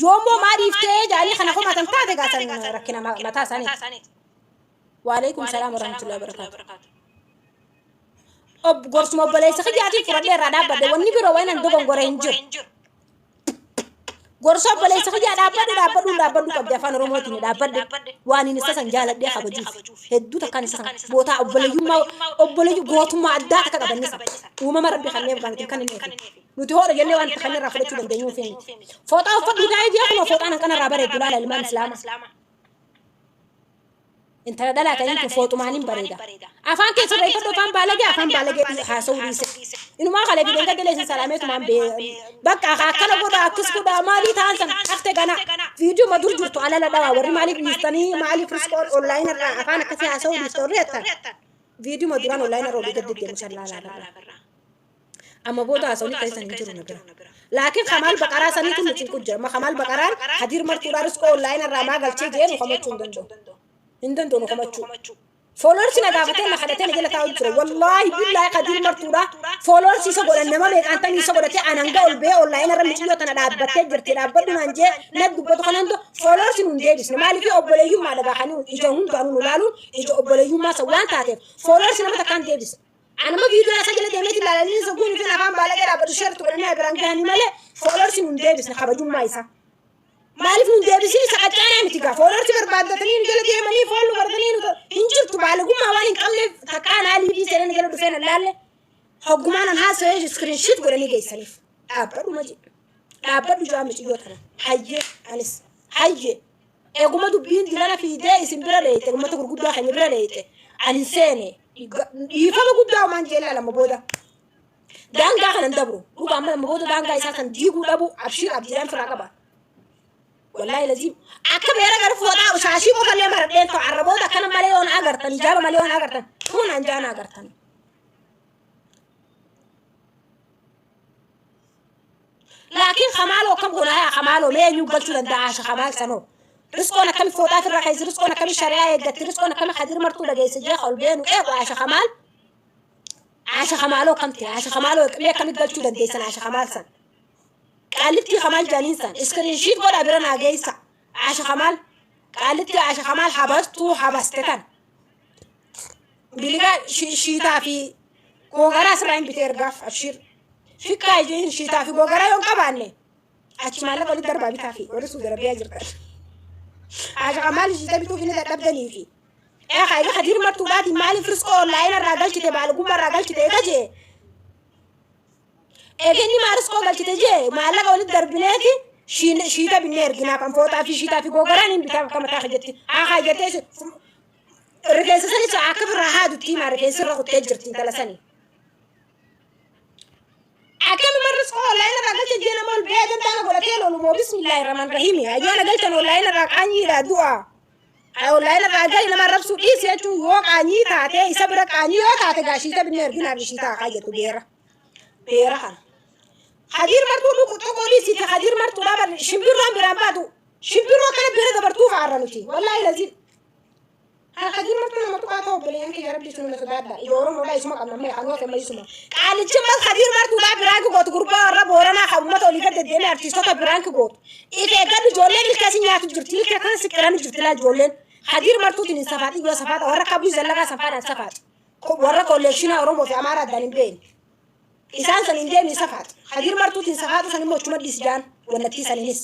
Yoommoo maa dhiiftee jaanii kana komatan taate gaa san rakkina mataa isaaniiti. Waalaikum salaam warahmatullahi wabarakatuh. Ob gorsuma obboleessa kiyyaatiin fudhadhee irraa dhaabbadhe wanni biroo waan an dogongore hin jiru. Gorsa obboleessa kiyyaa dhaabbadhu dhaabbadhu dhaabbadhu qabdi afaan Oromootiin dhaabbadhe waan inni isa san jaaladhee kabajuuf hedduu takkaan isa san bootaa obboleeyyummaa obboleeyyu gootummaa addaa takka qaban isa uumama rabbi kanneen kan kan inni nuti hoodha jennee waan takka irraa fudhachuu dandeenyuu fi miti. Fooxaa uffadhu taa'ee jee kunoo fooxaan hanqana irraa bareeddu laala ilmaan islaamaa. Intala dhalaa ta'in kun fooxumaaniin bareeda. Afaan kee sirreeffadhu afaan baalagee afaan baalagee haasa'uu dhiise. Inumaa kalee fideen gaddalee isin salaameetumaan bee bakka akkana godha akkas godha maalii ta'an san hafte gana viidiyoo ma dur jirtu alala dhawaa warri maaliif dhiistanii maaliif riskoon onlaayinii irraa afaan akkasii haasa'uu dhiiste warri jettan viidiyoo ma duraan onlaayinii irra olii gad deddeemu san laalaa barra. Amma booda haasawni keessan hin jiru na bira. Laakiin Kamaal Baqaraa saniitu nu cinqu jira. Amma Kamaal Baqaraan Kadiir Martuudhaa riskoo onlaayinii irraa maa galchee jee nu komachuu hin danda'u. Hin danda'u nu komachuu. Followers na gaafatee na kadhatee na jala taa'u jira. Wallaahi billaahi Kadiir Martuudhaa followers isa godhan nama meeqaan tamii isa godhatee an hanga ol ba'ee onlaayinii irra miciyyoo tana dhaabbattee jirti dhaabbadhu naan jee na dubbatu kana hunda followers nu hin deebisne. Maaliif obboleeyyummaa dhagaa ija hundaanuu nu laaluun ija obboleeyyummaa san waan taateef followers nama takkaan deebisne. Anama viidiyoo isa jala deemeeti ilaalanii isa guun fi afaan baalagee dhaabbatu sheertu godhanii biraan gahanii malee followers nu hin deebisne kabajummaa isaa. Maaliif nu hin deebisin isa qaccaanaa miti gaa followers barbaaddatanii nu jala deemanii foon nu barbatanii nu hin jirtu baalagummaa waan hin qabneef takkaan haalii fi seenan jala dhufee nan laalle hoggumaan an haasa'ee iskiriinshiit godhanii geessaniif dhaabbadhu maji dhaabbadhu jaa miciyyoo tana hayyee anis hayyee eeguma dubbiin dilana fiidee isin bira dheeyte uummata gurguddaa keenya bira dheeyte ani hin seene. Dhiifama guddaa homaan jee laalama booda. Daangaa kana hin dabru. Dhugaa amma amma booda daangaa isaa san diiguu dhabu abshiir abdiidhaan firaa qaba. Wallaahi laziim. Akka beera gara fooxaa shaashii qofallee maradheen ta'u arra booda akkana malee yoon agartan hijaaba malee yoon agartan kun anjaan agartan. Laakiin kamaaloo akkam goona yaa kamaaloo mee eenyu galchuu danda'a asha kamaal sanoo. Risqoon akkami fooxaa firra keessa risqoon akkami shari'aa eeggatti risqoon akkami kadir martuu dhageesse jee ol beenu qeequ asha kamaal. Asha kamaaloo akkam ta'e asha kamaaloo mee akkamitti galchuu dandeessan asha kamaal san. Qaallittii kamaal jaaniin san iskiriinshiit godhaa bira naa geessa asha kamaal qaallittii asha kamaal habastuu habaste tan. Biliga shiitaa fi googaraa sirraa hin bitee ergaaf abshiir. Fikkaa ijeen shiitaa fi googaraa yoo hin qabaanne achi maallaqa walitti darbaa bitaa fi warri Suudi Arabiyaa jirtan. Asha kamaal shiita bituuf inni dadhabdanii fi. Ee kaa egaa kadiir martuudhaatiin maaliif risqoo onlaayina irraa galchite baalgummaa irraa galchite eega jee. Eega inni maa risqoo galchite jee maallaqa walitti darbineeti shiita binnee erginaaf an fooxaa fi shiitaa fi googaraan hin bitaaf akka mataa jetti. Haa kaa jettee rifeensa sanis akka birraa haadutti himaa rifeensi irra kuttee jirti intala sanii. Akkami risqoo onlaayina irraa galchan jee nama ol bee ajandaa na godhatee lolu moo bismillaahi rahmaan rahiimi. Ayyaana galchan onlaayina irraa qaanyiidha du'a. Onlaayina irraa gali nama arrabsuu dhiisi jechuun yoo qaanyii taate isa bira qaanyii yoo taate gaa shiita binnee erginaaf shiitaa haa jettu beera. Beera kana. Hadiir martuu dhugu tokko dhiisiiti hadiir martuu dhaaban shimbirroon biraan baatu shimbirroo kana bira dabartuu fa'aarra nuti wallaahi laziin. Hadiir martuu nama tuqaa ta'u obboleeyyan kiyya rabbi isinuma sodaadha. Ija Oromoodhaa isuma qabna amma kan nuuf amma isuma. Qaalichi ammas hadiir martuudhaa biraanki gootu gurbaa warra Booranaa kan uummata olii gad deddeemee artiistota biraanki gootu. If eeggadhu ijoolleen ilkee si nyaatu jirti ilkee kana si qiranu jirti laa ijoolleen. Hadiir martuutiin hin safaaxi yoo safaaxa warra kabuu zallaqaa safaadhaan safaaxi. Warra kolleekshinaa Oromoo fi Amaaraa addaan hin beekne. Isaan san hin deemne safaaxi. Hadiir martuutiin safaaxu san immoo achuma dhiisi jaan wannattii saniinis.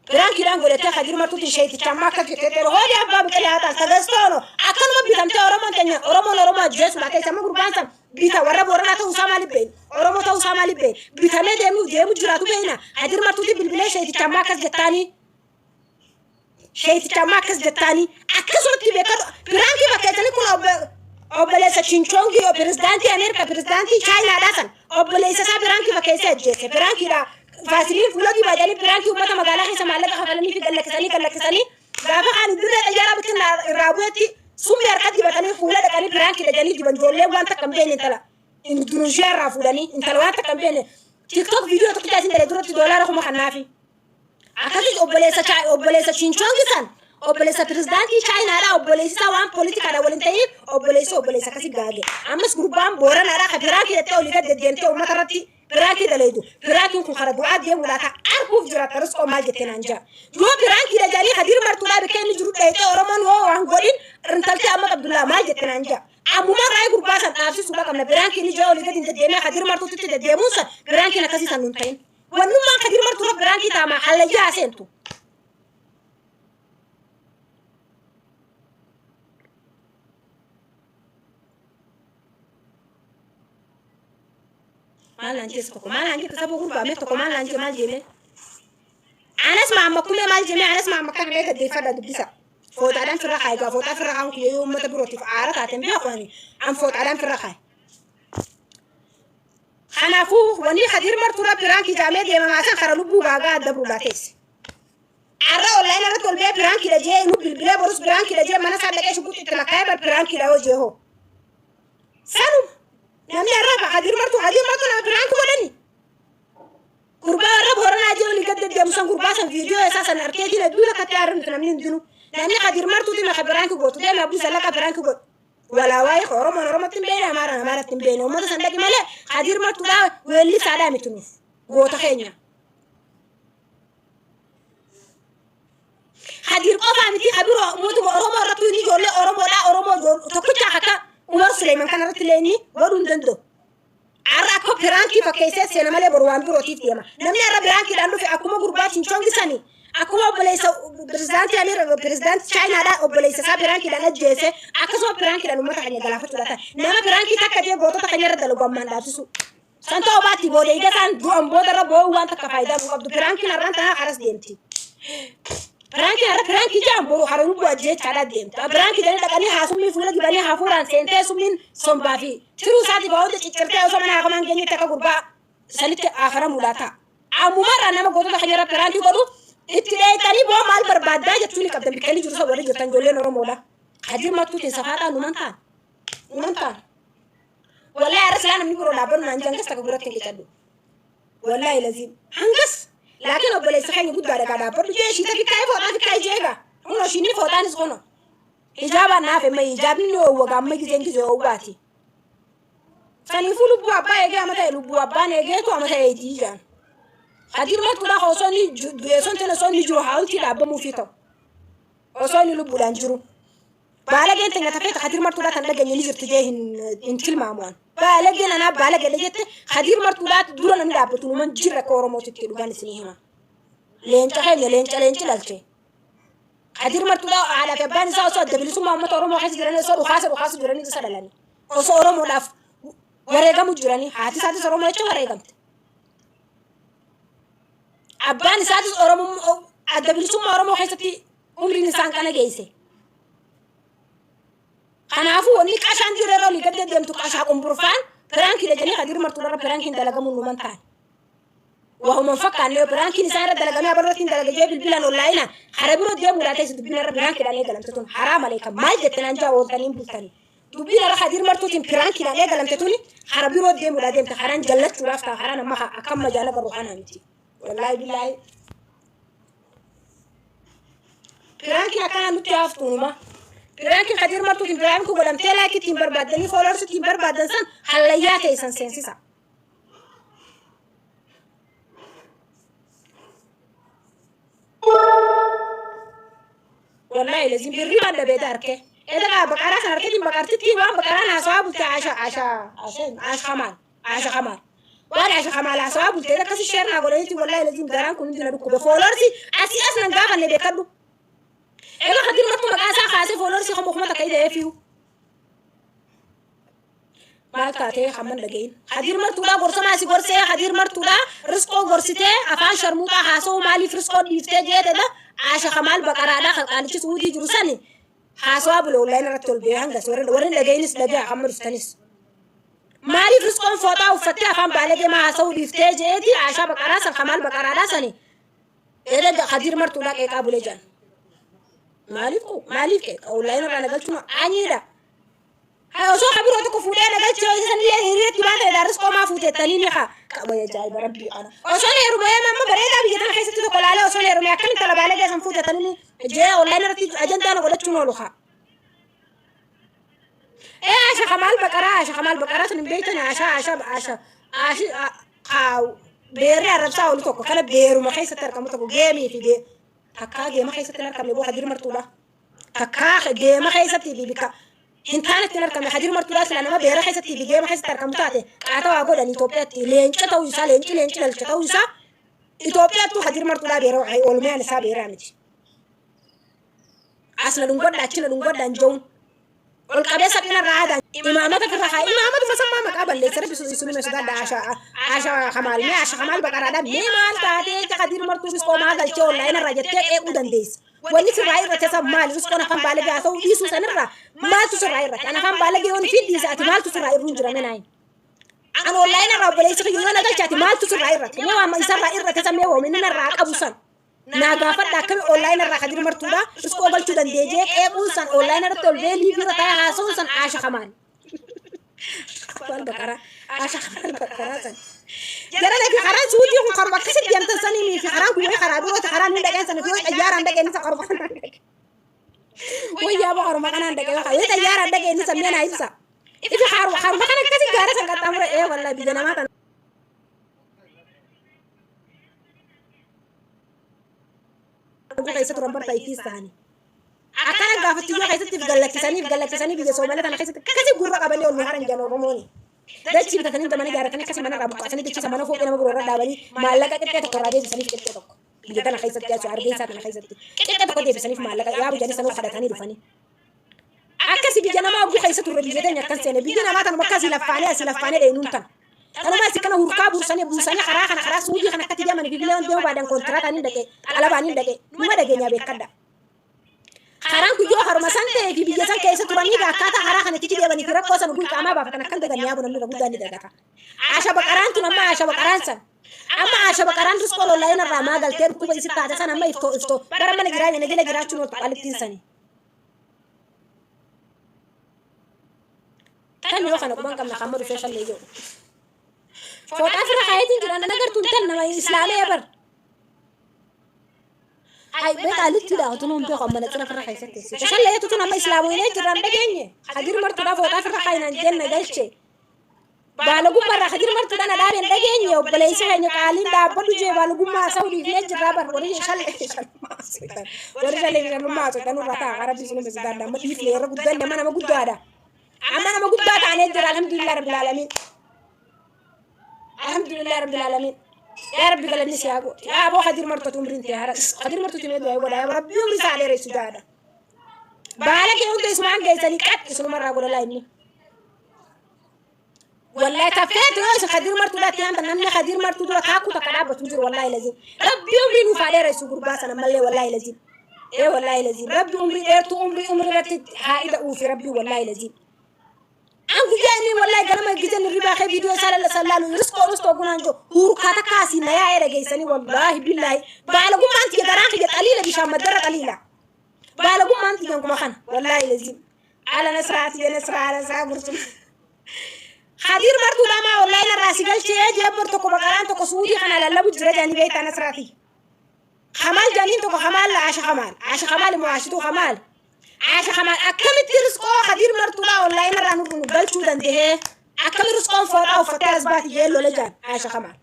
Biraankiidhaan godhattee Kadir Martuutiin sheeyticha ammaa akkas jettee ta'e hoodii abbaa biqilee haa ta'an sagastoono akkanuma bitamtee Oromoon teenya Oromoon Oromoo ajjeesuudha keessa amma gurbaan san bita warra Booranaa ta'uu isaa maaliif beekna Oromoo ta'uu isaa maaliif beekna bitamee deemu deemu jiraatu beekna Kadir Martuutiin bilbilee sheeyticha ammaa akkas jettaanii sheeyticha ammaa akkas jettaanii akkasumatti beekadhu piraankii fakkeessanii kun obboleessa Chinchoongii pirezidaantii Ameerikaa pirezidaantii Chaayinaadhaa san obboleessa isaa piraankii fakkeessee ajjeese piraankiidha vaasiliin fuula dibaa jedhanii piraankii uummata magaalaa keessa maallaqa kafalanii fi gallakkisanii gallakkisanii gaafa kaan dirree xayyaaraa bitti irraa bu'etti summii harka dibatanii fuula dhaqanii piraankiidha jedhanii diban ijoolleen waan takka hin beekne intala Induneeshiyaa irraa fuudhanii intala waan takka hin beekne TikTok viidiyoo tokkicha isin dalee duratti doolaara kuma kannaafi. Akkasii obboleessa obboleessa Chinchoongi san obboleessa pirezidaantii Chaayinaadha obboleessi isaa waan poolitikaadha waliin ta'eef obboleessi obboleessa akkasii gaage. Ammas gurbaan Booranaadha ka piraankii jettee olii gad deddeemtee uummata irratti piraankii daleedu. Piraankiin kun kara du'aa deemuudha ka arguuf jiraata risqoo maal jettee naan jaa. Yoo piraankiidha jedhanii Kadir Martuudhaa bakka inni jiru dheeyxee Oromoon yoo waan godhin intaltee Ahmad Abdullaa maal jette naan jaa. Ammumaa raayii gurbaa san dhaabsisuudha qabna piraankiin ijaa olii gad hin deddeemee Kadir Martuutti deddeemuun san piraankiin akkasii san nun ta'in. Wannummaan Kadir Martuurra piraankii taamaa hallayyaa seentu. Maal naan jees tokko maal naan jette saba gurbaa mee tokko maal naan jee maal jeemee. Anas maamma kumee maal jeemee anas maamma kana mee gaddeeffadha dubbisa. Fooxaadhaan firra kaaye gaa fooxaa firra kaa'uun kiyya yoo uummata birootiif aara taateen beeku ani an fooxaadhaan firra kaaye. Kanaafuu wanni Kadir Martuurra piraankii jaamee deemamaa san kara lubbuu gaagaa adda buruudhaa teesse. Arra onlaayina irratti ol ba'ee piraankiidha jee nu bilbilee borus piraankiidha jee mana isaa dhaqee shugguxii itti lakkaa'ee bar piraankiidha yoo jee hoo. Sanuma namni arra Kadir Martuu Kadir Martuu nama piraanki godhani. Gurbaa warra Booranaa jee olii gad deddeemu san gurbaa san viidiyoo isaa san arkee jira hedduu takkatti aarra nuti namni hundinuu. Namni Kadir Martuuti maka piraanki gootu deeme Abduu Zallaqa piraanki godhu. Walaa waa'ee Oromoon Oromootti hin beekne Amaaraan Amaaratti hin beekne uummata san dhaqi malee Kadir Martuudhaa weellisaadhaa miti nuuf goota keenya. Kadir qofaa miti kabiroo mootummaa Oromoo irratti inni ijoollee Oromoodhaa Oromoo tokkicha akka Umar Suleeman kana irratti illee inni godhuu hin danda'u. Har'a akka piraankii fakkeessee seena malee boru waan birootiif deema. Namni har'a piraankiidhaan dhufe akkuma gurbaa Chinchoongi sani akkuma obboleessa pirezidaantii Ameer pirezidaantii Chaayinaadhaa obboleessa isaa piraankiidhaan ajjeese akkasuma piraankiidhaan uummata keenya galaafachuudha ta'a. Nama piraankii takka jee gootota keenya irra dalagu ammaan dhaabsisu. San ta'uu baatti booda eega isaan du'an booda irra boo'uu waan takka faayidaa hin qabdu. Piraankiin har'aan tanaa karas deemti. Piraankii har'a piraankii jedhan boru hara lubbuu ajjeechaadhaa deemta. Piraankii jedhanii dhaqanii haasummii fuula dibanii hafuuraan seentee summiin sombaa fi tiruu isaatiif waa hunda ciccirtee osoo mana haakamaan geenyetti akka gurbaa sanitti aakaramuudhaa ta'a. Ammumarraa nama gootota keenya irra piraankii godhu itti dheeytanii boo maal barbaaddaa jechuu ni qabdan bikka inni jiru san warri jirtan ijoolleen Oromoodha. Kadir Martuutiin safaaxaa numan ta'an. Numan ta'an. Wallahi har'a silaa namni biroo dhaabbannu naan jedhan hangas takka gurratti hin qicadhu. Wallahi laziim. Hangas. Laakiin obboleessa keenya guddaadha gaa dhaabbadhu jee shiita fikkaa'ee fooxaa fikkaa'ee jee egaa. Kunoo shiinni fooxaanis kunoo. Hijaabaan naaf emma hijaabni ni oowwa gaa amma gizeen gizee oowwaati. Saniifuu lubbuu abbaa eegee amata lubbuu abbaan eegeetu amata eegii jaan. Kadir Martuudhaa osoo inni du'ee osoo hin ta'in osoo inni jiru haawultii dhaabbamuufii ta'u. Osoo inni lubbuudhaan jiru. Baalageen teenya tafee Kadir Martuudhaa tan dhageenye ni jirti jee hin tilmaamu an. Baalageen anaa baalageedha jette Kadir Martuudhaa dura namni dhaabbatu numan jirra akka Oromootitti dhugaan isinii hima. Leenca keenya leenca leenci dhalche. Kadir Martuudhaa haadhaa fi abbaan isaa osoo adda bilisummaa uummata Oromoo keessa jiranii osoo dhukaasa dhukaasu jiranii isa dhalani. Osoo Oromoodhaaf wareegamu jiranii haati isaatis Oromoo jecha wareegamte. Abbaan isaatis Oromoo adda bilisummaa Oromoo keessatti umriin isaan kana geesse. Kanaafuu wanni qashaan dirree irra olii gad deddeemtu qashaa qumburfaan piraankiidha jedhanii Kadir Martuudhaa irra piraankiin dalagamuun numan taane. Waa'uma hin fakkaanne yoo piraankiin isaan irra dalagamee abarratti hin dalaga jee bilbilaan onlaayinaan hara biroo deemuudhaa teessi dubbiin irra piraankiidhaan eegalamte tun haraam aleeka maal jette naan jaa ooltanii hin bultanii. Dubbiin irra Kadir Martuutiin piraankiidhaan eegalamte tuni hara biroo deemuudhaa deemte karaan jallachuudhaaf ta'a karaan amma akkam majaala garuu kanaa miti. Wallaahi billaahi. Piraankiin akkanaa nutti haftuunuma. Piraankiin Kadir Martuutiin piraankii godhamtee laayikii ittiin barbaaddanii fooloorsii ittiin barbaaddan san hallayyaa teessan seensisa. Wallahi lazim hirribaan dhabeeta arke. Eda kaa baqaraa san arkeetiin baqartitti waan baqaraan haasawaa bulte Aasha Aasha Aasha Aasha Kamaal Aasha Kamaal. Waan Aasha Kamaal haasawaa bulte eda akkasi sheer naa godhaniiti wallahi lazim garaan kun hundi na dhukkube. Fooloorsi asii as nan gaafanne beekadhu. Ega Kadir Martuu maqaa isaa kaasee fooloorsi 10,000 ida'ee fiigu. Maal taatee hamman dhagahin. Kadir Martuudhaa gorsamaa si gorsee Kadir Martuudhaa risqoo gorsitee afaan sharmuuxaa haasa'uu maaliif risqoo dhiiftee jeetedha Aasha Kamaal baqaraadhaa kan qaalichi suudii jiru sani haasawaa bule online irratti ol ba'ee hangas warri warri dhagahinis dhaga'a hamma dhuftanis. Maaliif risqoon fooxaa uffattee afaan baalagee maa haasa'uu dhiiftee jeeti Aashaa baqaraa san Kamaal baqaraadhaa sani Eeda Kadir Martuudhaa qeeqaa bule jedhan. Maaliif qu maaliif qeeqa online irraa nagalchuun anyiidha. Hay osoo ka biroo tokko fuudhee na galchee isa sanillee hiriiratti baata jedha risqoo maa fuuteettanii ni haa qaba ajaa'iba rabbii kana. Osoo na heerumee amma bareedaa biyya tana keessatti tokko laalee osoo na heerumee akkam intala baalagee san fuuteettanii ni jee online irratti ajandaa na godhachuun oolu haa. Ee Aasha Kamaal Baqaraa Aasha Kamaal Baqaraa sun hin beektani Aasha Aasha Aasha Aashi kaa beerri arrabsaa oolu tokko kana beeruma keessatti argamu tokko geemii fi gee takkaa geema keessatti hin argamne boo Kadir Martuudha. Takkaa geema keessatti fi bikka hin taanetti hin argamne Kadir Martuudhaa silaa nama beera keessatti fi geema keessatti argamu taate qaata waa godhan Itoophiyaatti leenca ta'uu isaa leenci leenci dhalcha ta'uu isaa Itoophiyaattuu Kadir Martuudhaa beera oolmayaan isaa beeraa miti. As na dhungodha achi na dhungodha hin je'uun. Ol qabee saphina irraa aadaa imaamata firra haa imaamatuma sammaa maqaa balleessa rabbi isinuma sodaadha Aasha Aasha Kamaal mee Aasha Kamaal baqaraadha mee maal taatee Kadir Martuu risqoo maa galchee onlaayina irraa jettee qeequu dandeessa. Wanni sirraa irrate san maali? Risqoon afaan baalagee haasa'uu dhiisuu sanirraa maaltu sirraa irrate? An afaan baalagee yoon fi dhiise ati maaltu sirraa irruun jira menaayin? An onlaayina irraa obboleessi kiyya yoo na galche ati maaltu sirraa irrate? Mee waan isarraa irrate san mee wooma inni narraa qabu san? Naa gaafadha akkami onlaayina irraa Kadir Martuudha risqoo galchuu dandeejee qeequun san onlaayina irratti ol ba'ee liivii irra taa'ee haasa'uun san Aasha Kamaal. Kamaal Baqaraa. Aasha Kamaal Baqaraa san. Jara fi karaan suutii kun karuma akkasitti deemtan sanii fi karaan kun wayii karaa birooti karaan hin dhaqeen sana fi yoo xayyaaraan dhaqeen isa karuma kanaan dhaqe. Wayyaa boo karuma kanaan dhaqe yoo xayyaaraan dhaqeen isa mi'a naa ibsa. Ifi karuma kana akkasi gaara san qaxxaamura ee wallahi biyya namaa tana. Keessa turan barta ifiis ta'anii. Akkana gaafattiyyoo keessatti if gallakkisanii if gallakkisanii biyya Soomalee tana keessatti akkasii gurra qabanii ol nu haran jedhan Oromooni. Dachii bitatanii mana ijaarratanii akkasii mana irraa buqqaasanii dachii isa mana fooqii nama biroo irra dhaabanii maallaqa qixxee tokko irraa deebisaniif qixxee tokko. Biyya tana keessatti jechuudha Hargeysaa tana keessatti qixxee tokko deebisaniif maallaqa yaabu jedhanii sanuu kadhatanii dhufanii. Akkasi biyya namaa oguu keessa turre biyya teenya akkan seene biyya namaa tanuma akkasii laffaanee asii laffaanee dheenuun tana. Tanumaa si kana hurkaa buusanii buusanii karaa kana karaa suudii kana akkatti deeman fifilee waan deemu baadan kontiraataan hin dhaqe xalabaan hin dhaqe numa dhageenya beekadha. Karaan kun yoo haruma san ta'ee fi biyya san keessa turanii akkaataa karaa kana itti deemanii fi rakkoo san guyyaa qaamaa baafatan akkan daganne yaa namni guddaan ni dagata. Asha baqaraan tun amma asha baqaraan san. Amma asha baqaraan riskoo lollaayin irraa maa galtee dhukkuba isi taate san amma iftoo iftoo bara mana jiraa jala jiraachuun oltu qalittiin sani. Tan yoo kana quban qabna kan dhufee shallee jedhu. Fooxaa fira kaayetiin jedhan agartuun tan nama islaamee bar. Ay beekaa alitti dha otoo nuun beeku amma naxira firra keessatti. Shallee tun amma islaamoinee jirran dhageenye. Hadir martuudha fooxaa firra kaayinaan jenna galche. Baalagummaa irraa hadir martuudha na dhaabeen dhageenye obboleessi keenya qaaliin dhaabbadhu jee baalagummaa haasa'uu dhiifnee jirraa bar warri shallee shalummaa warri shallee shalummaa haasa'u nurra ta'a rabbi sunu beesidaadha amma dhiifne irra guddanne amma nama guddaadha. Amma nama guddaa taanee jira alhamdulillah rabbil alamin. Alhamdulillah rabbil alamin. Yaa rabbi galanni si haa godhu. Yaa aboo Hadir martatu umriin tee hara. Hadir martuti mee du'aa godha. Yaa rabbi umrii isaa dheeressu jaadha. Baala kee hunda isumaan geessanii qat isumarraa godha laa inni. Wallahi tafeetu yoo isa Hadir martuudhaatti yaamta namni Hadir martuu dura taakkuu takka dhaabbatu hin jiru wallahi lazim. Rabbi umrii nuuf haa dheeressu gurbaa sana mallee wallahi lazim. Ee wallahi lazim. Rabbi umrii dheertuu umrii umrii irratti haa ida'uufi rabbi wallahi lazim. An guyyaa inni wallahi ganama gizeen hirribaa kee viidiyoo isaa lalla sallaalu riskoo riskoo gunaan jiru hurkaa takka asii na yaa'ee dhageessanii wallahi billahi baalagummaan tiyya garaan kiyya xaliila bishaan maddarra xaliila baalagummaan tiyya kuma kana wallahi lazim ala nasraa tiyya nasraa ala nasraa gursum Hadir martuu dhamaa wallahi narraa si galchee jeebbar tokko baqaraan tokko suudii kana lallabu jira jedhanii beektaa nasraati. Kamaal jedhaniin tokko kamaal asha kamaal asha kamaal immoo ashituu kamaal. Asha kamaal akkamitti riskoo Hadir martuudha wallahi narraa nu galchuu danda'ee akkami riskoon fooxaa uffattee as baati jee lola jaan asha kamaal.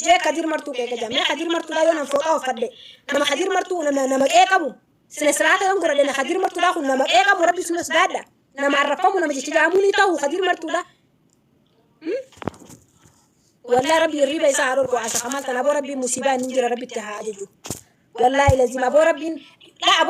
Jee Hadir martuu qeeqa jaan mee Hadir martuudha yoo nan fooxaa uffadhe nama Hadir martuu nama qee qabu sina siraata yoon godhadhe na Hadir martuudha kun nama qee qabu rabbi suna sodaadha nama arraffamu nama jecha jaamuu ni ta'u Hadir martuudha. Wallahi rabbi hirriba isaa haa dhorku asha kamaal tana aboo rabbiin musiibaa inni jira rabbitti haa ajaju. Wallahi lazim aboo rabbiin la aboo.